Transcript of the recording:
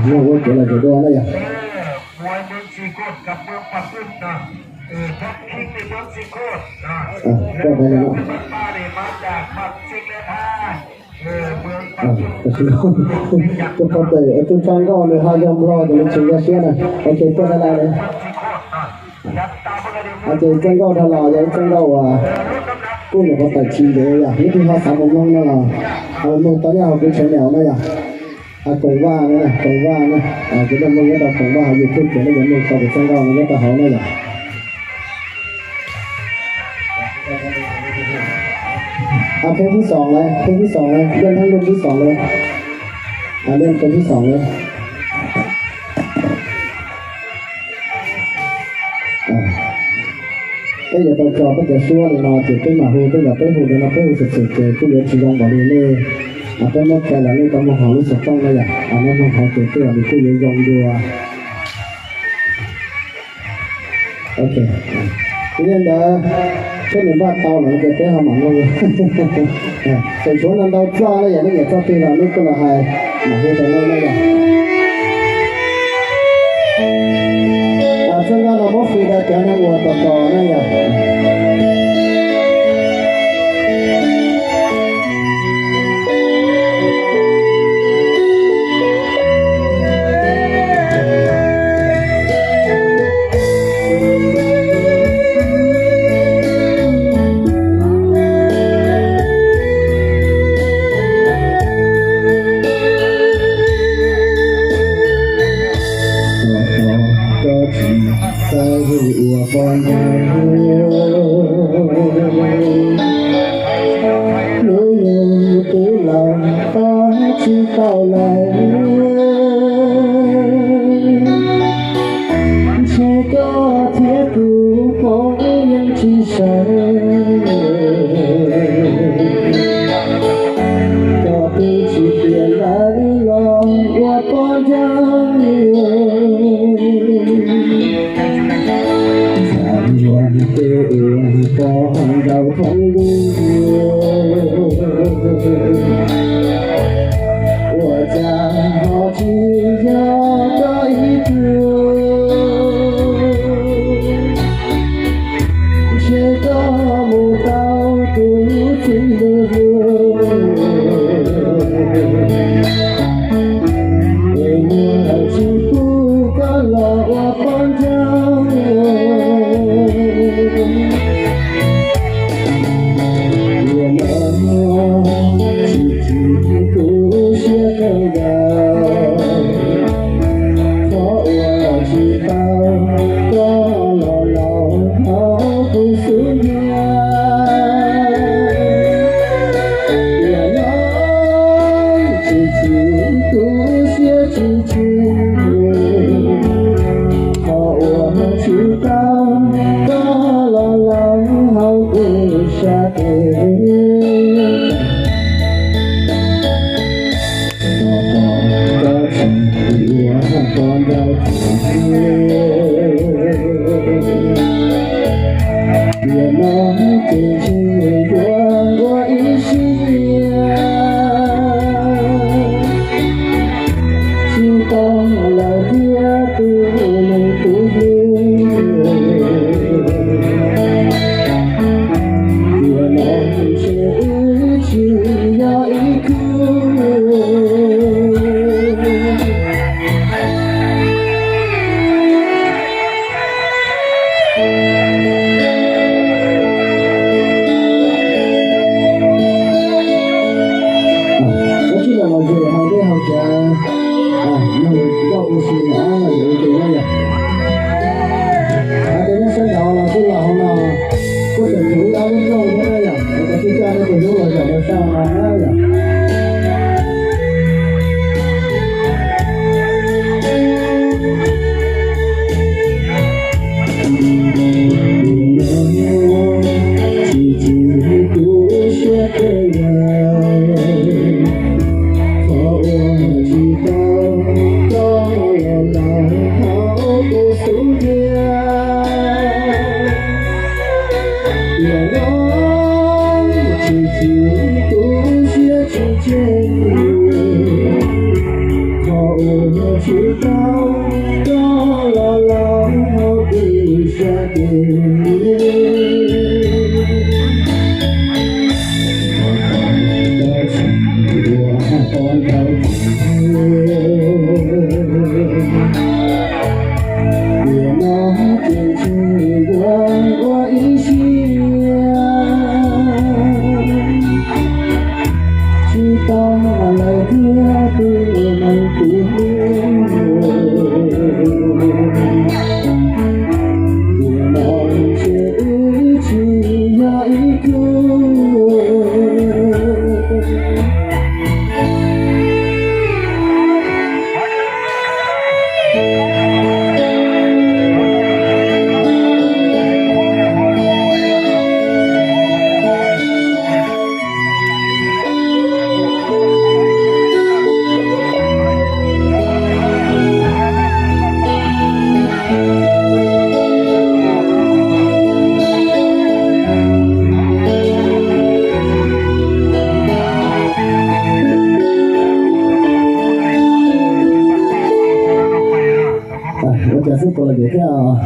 Mloog ua kev lom zem dua na yog. Koj ntawd no. Tus phau tes tus tsa nkauj nws ho yog Nplog ces nws tsis nkag siab na. Ok, koj ntawd lawm. Ces tsa nkauj dhau los yog ib tsa nkauj uas kuj nyuam qhuav tawm tsis ntev yog, leej twg ho xav mus mloog no los ho mus mloog tau nyob hauv kuv channel na yog. Koom Vaj na, Koom Vaj na, ces nej mloog nyob rau Koom Vaj hauv YouTube ces nej yuav mloog tau kuv tsa nkauj no nyob rau hauv na yog. Pheb thib xoom lawm, pheb thib xoom lawm, leej thab leej thib xoom lawm, leej thab thib xoom lawm. Peb yuav tau tso peb cov suab li no ces peb mam hu, tej zaum peb hu li no peb hu xwm xwm ces kuj yuav tsis zoo npaum li nej. Peb muab tso los nej tau mloog hauv lub xov tooj na yom, nej mloog hauv ces tej zaum nws kuj yuav zoo dua. Ok, yog li ntawd, peb nws npaj tau lawm ces peb ho mam mloog. Feem tshuav no ntau txoj na yom, nej nyiam txoj twg los nej kuj los hais, mam hu rau nej na yom. Txoj nkauj no muab fee rau cov neeg uas tos tos na yom. Koj tsis txawj hu ua poj ntxoog, hnub no twb laus tos tsis tau lawm. Ntshe koj thiab kuv pom yeej tsis sawv, koj twb tsis tiam lawv los ua poj ntxoog. Txawm yuav tes ua poj ntxoog thoob lub, ua cas ho tsis yog koj ib tug. Ntshe koj mus tau tus txiv lug lug, es muaj tsis pub koj los ua poj ntxoog. Ua no tsis tsim tu siab kawg nkaus, qhov uas tsis tau koj los laus hauv kuv xub ntiag. Ua no tsis tsim tu siab tsis tsim, qhov uas tsis tau koj los laus hauv kuv sab tes. Koj tsis ua poj ntxoog, ua no ces ntshe yuav ua ib siab, tsis tau lawm thiab tus neeg kuv hlub. Ua no ntshe wb tsis yog ib khub. Ua tsis los los ces hauv dej hauv cawv, nug nkauj ua si no yog ua ke na yom. Hais tias nej sawv daws los kuj los hauv no, kuj tseem tshuav ib ob lub nrooj thiab na yom, es cov tij coj nej tus hlub los zaum rau sab no na yom. Tsis tsim tu siab kawg nkaus, qhov uas tsis tau koj los laus hauv kuv xub ntiag. Ua no tsis tsim tu Tsis tau koj los los hauv kuv sab tes, tab sis ua pov ntau tiam no tseem tseg ua ua ib siab, tsis tau lawm thiab tus neeg tus hlub, tus no ntshe wb tsis yog ib tug. Ua cas xwb puas los tias thiab os?